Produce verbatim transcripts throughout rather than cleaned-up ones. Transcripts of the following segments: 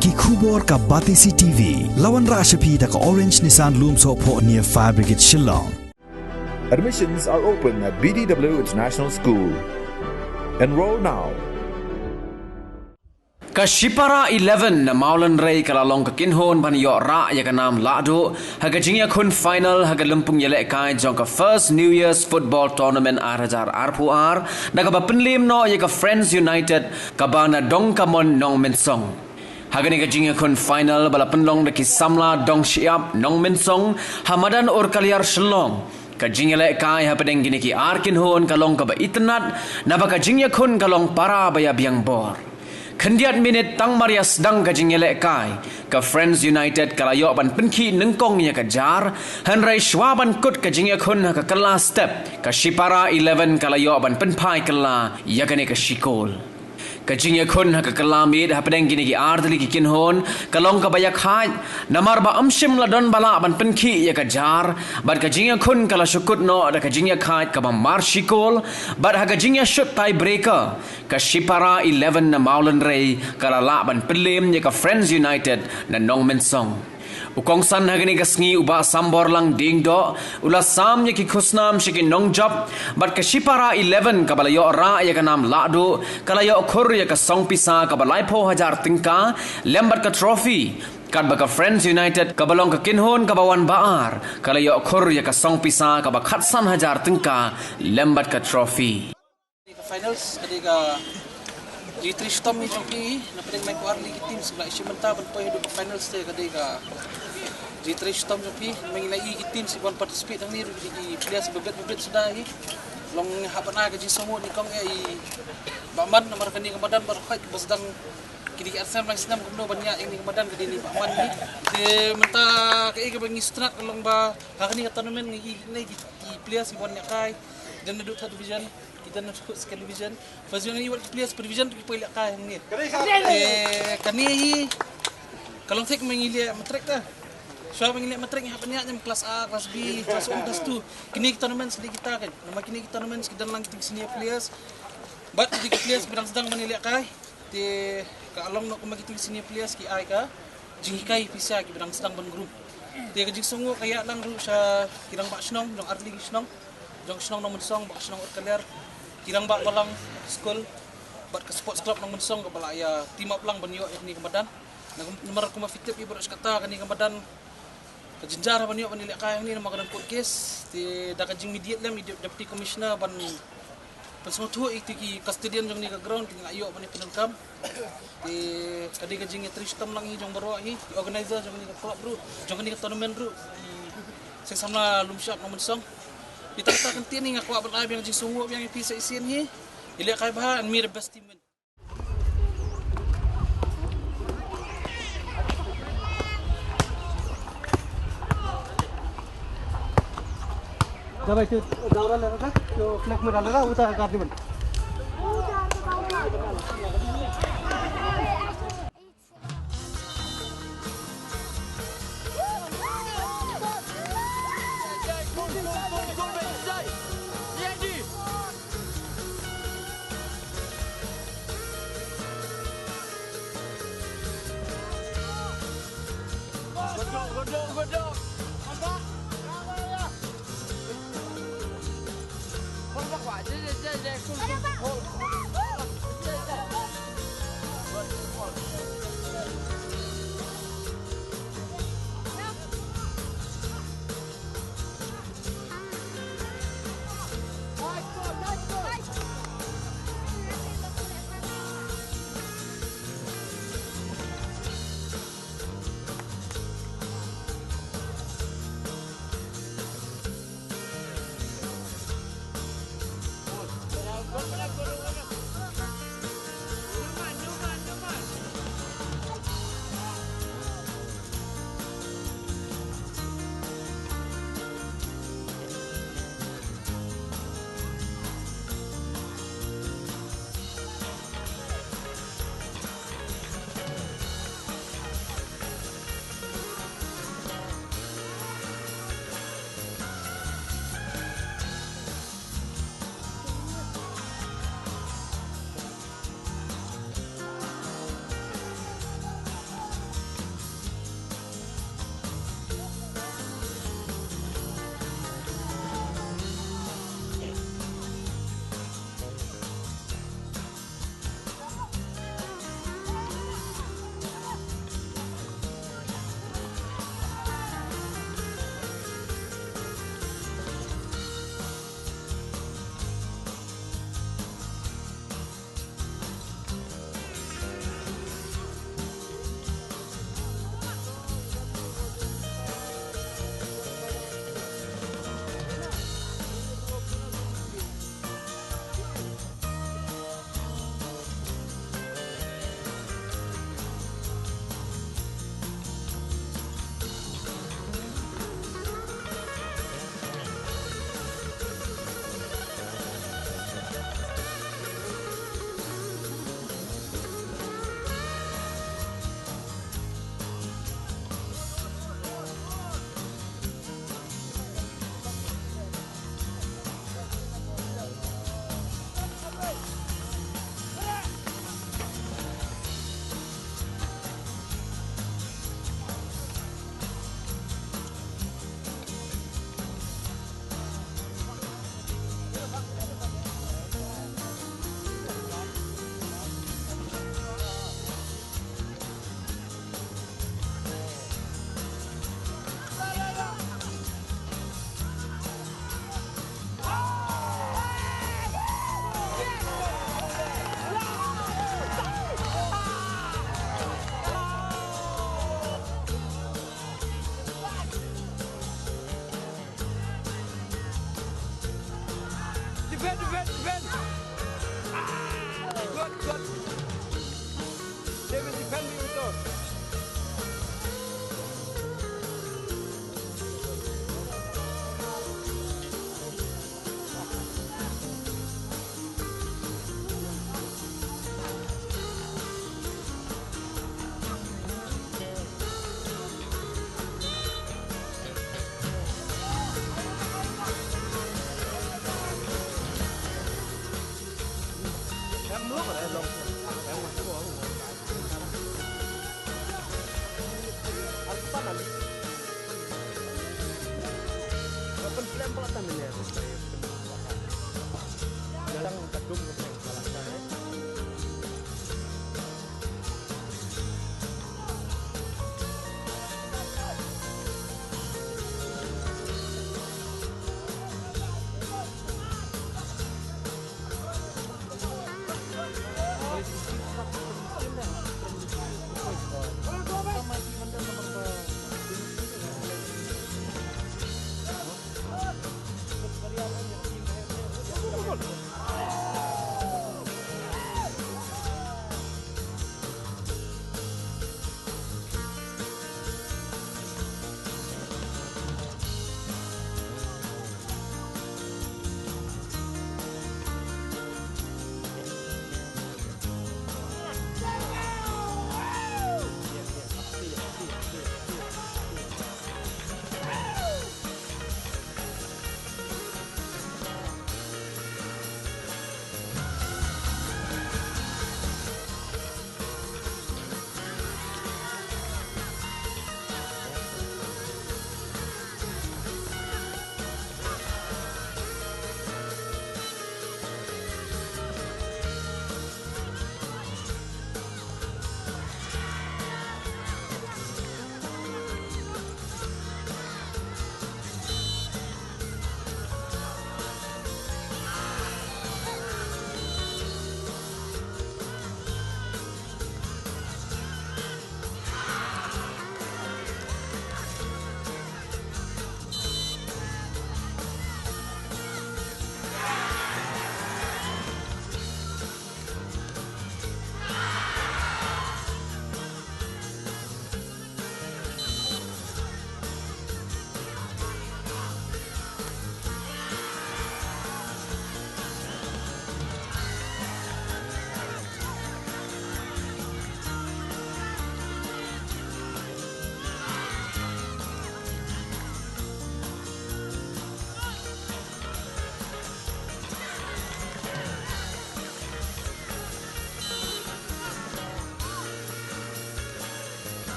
Ki khubor ka Batesi T V. La wanrah sha phi da ka Orange Nissan Lumsohphoh near Fire Brigade Shillong. Admissions are open at B D W International School. Enroll now. Ka Shipara eleven na Mawlynrei ka la long ka kynhun ban ïoh rah ïa ka nam lahduh ha ka jingïakhun final ha ka lympung ïalehkai jong ka First New Year's Football Tournament ar hajar arphew ar, da kaba pynliem noh ïa ka Friends United kaba na Dongkamon Nongmynsong. Ha kane ka jingïakhun final ba la pynlong da ki samla Dongshyiap Nongmynsong ha madan Urkaliar Shillong, ka jingïalehkai hapdeng kine ki ar kynhun ka long kaba itynnad, naba ka jingïakhun ka long para ba ïabiang bor. Khyndiat minit tang mar ïa sdang ka jingïalehkai, ka Friends United ka la ïoh ban pynkhih nyngkong ïa ka jar, hynrei shuwa ban kut ka jingïakhun ha ka kylla step, ka Shipara eleven ka la ïoh ban pynphai kylla ïa kane ka shikol. Ka jingïakhun ha ka kylla miet hapdeng kine ki ar tylli ki kynhun ka long kaba ïakhaid, namar ba ym shym la don ba lah ban pynkhih ïa ka jar, bad ka jingïakhun ka la shu kut noh da ka jingïakhaid kaba mar shikol, bad ha ka jingïashut tiebreaker, ka Shipara eleven na Mawlynrei ka la lah ban pynliem ïa ka Friends United na Nongmynsong. U kongsan ha kane ka sngi u Bah Samborlang Diengdoh u la sam ïa ki khusnam sha ki nongjop, bad ka Shipara eleven kaba la ïoh rah ïa ka nam lahduh ka la ïoh khur ïa ka song pisa kaba laiphew hajar tyngka, lem bad ka trophy, katba ka Friends United kaba long ka kynhun kaba wan ba ar ka la ïoh khur ïa ka song pisa kaba khatsan hajar tyngka, lem bad ka trophy. Ka finals ka dei ka jingtrei shitom hi jong phi, na pdeng lai ko ar tylli ki teams ba la shim bynta ban poi haduh ka finals te ka dei ka jingtrei shitom jong phi. Ma ngi la i ki teams ki ban participate hangne ruh ki dei ki players ba bit ba bit suda hi. Long hap ban ai ka jingsngewnguh nyngkong ïa i Bah Man namar kane ka madan baroh khoit ba sdang kine ki ar snem lai snem kumno ban ïaid ïa kane ka madan ka dei na i Bah Man hi. Te mynta kaei kaba ngi sngewtynnat ka long ba ha kane ka tournament ngi i kine ki, ki players ki ban ïakai. Ki don naduh third division, ki don naduh second division. First division ngi wat ki players per division ruh ki poi lehkai hangne. Te kane hi ka long thik ma ngi leh matric ta. Shuwa ba ngi leh matric ngi hap ban ïaid ne em class A, class B, class one, class two. Kine ki tournaments ki dei kita kan. Namar kine ki tournaments ki don lang kita ki senior players. Bad kita ki players ba dang sdang ban ïalehkai. Te ka long noh kumba kita ki senior players ki ai ka jinghikai pisa ki ba dang sdang ban groom. Te ka jingsngewnguh ka ïaid lang ruh sha ki rangbah shnong jong ar tylli ki shnong, jong shnong Nongmynsong bad shnong Urkaliar, ki rangbah balang skul bad ka sports club Nongmynsong kaba la ïa team up lang ban ïoh ïa kane ka madan. Namar kumba phi tip baroh shi katta kane ka madan ka jynjar ban ïoh ban ïalehkai hangne namar ka don court case. Te da ka jingmyntoi lem i Deputy Commissioner ban pynsngewthuh ïa kito ki custodian jong kane ka ground kin ïoh ban ïa pyndonkam. Te ka dei ka jingïatrei shitom lang hi jong baroh hi, ki organizer jong kane ka club ruh, jong kane ka tournament ruh, i Seng Samla Lumshyiap Nongmynsong. Ïa kata ka ktien hi nga kwah ban ai biang jingsngewnguh biang ïa phi sa shisien hi. Ïalehkai bha and may the best team win. जा भाई, तो दौरा ले रहा था, तो फ्लैग में डाल रहा था, वो था गार्ड में।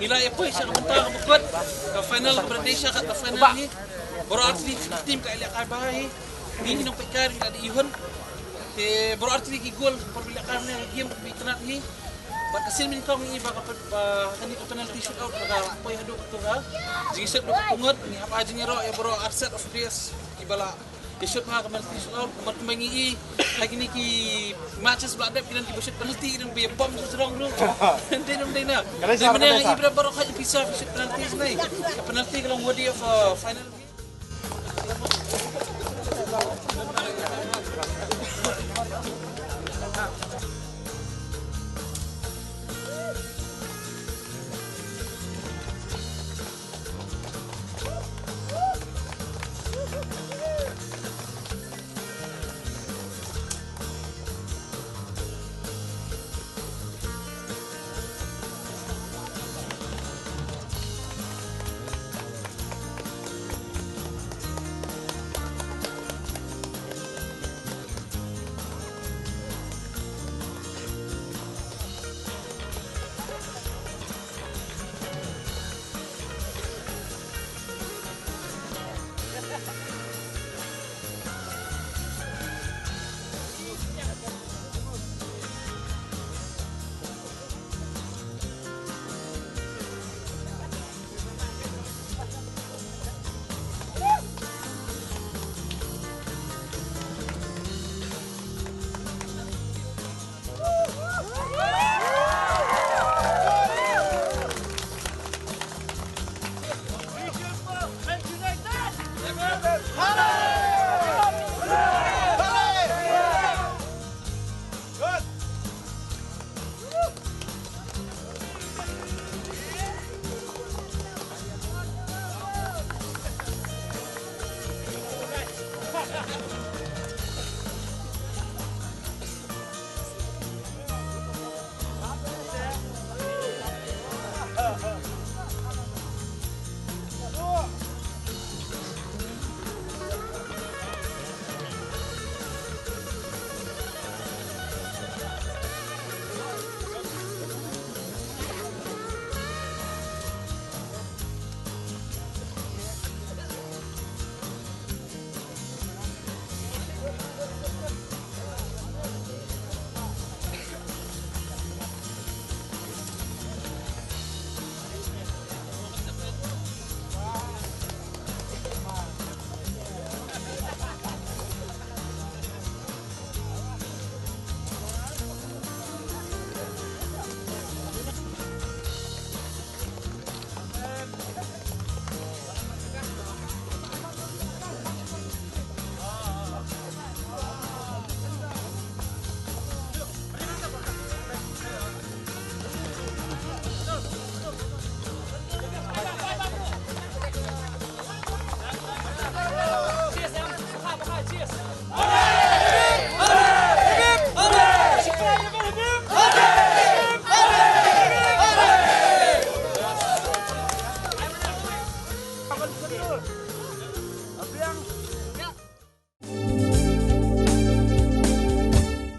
Ila ïa poi sha ka bynta kaba kut ka final, kaba dei sha ka final hi. Baroh artylli ki team ka lehkai bha hi. Ngi hi nongpeitkai ngi la dei ihun. Te baroh artylli ki goal por ba lehkai ne ka game kaba itynnad hi. Bad ka sien nyngkong ngi i ba ka pen-, ba kane ka penalty shootout ba ka poi haduh kato ka jingshoot haduh ka pungut, ngi hap ai jingïaroh ïa baroh ar set of players kiba la ïa shoot ha ka penalty shootout. Bad kumba ngi i ha kine ki matches ba la dep ki don kiba shoot penalty, ki don ba ïa bom sha jrong ruh. Dei, dei na. Dei mynne ngi i ba baroh ka i pisa ki shoot penalty ne. Ka penalty ka long worthy of a final.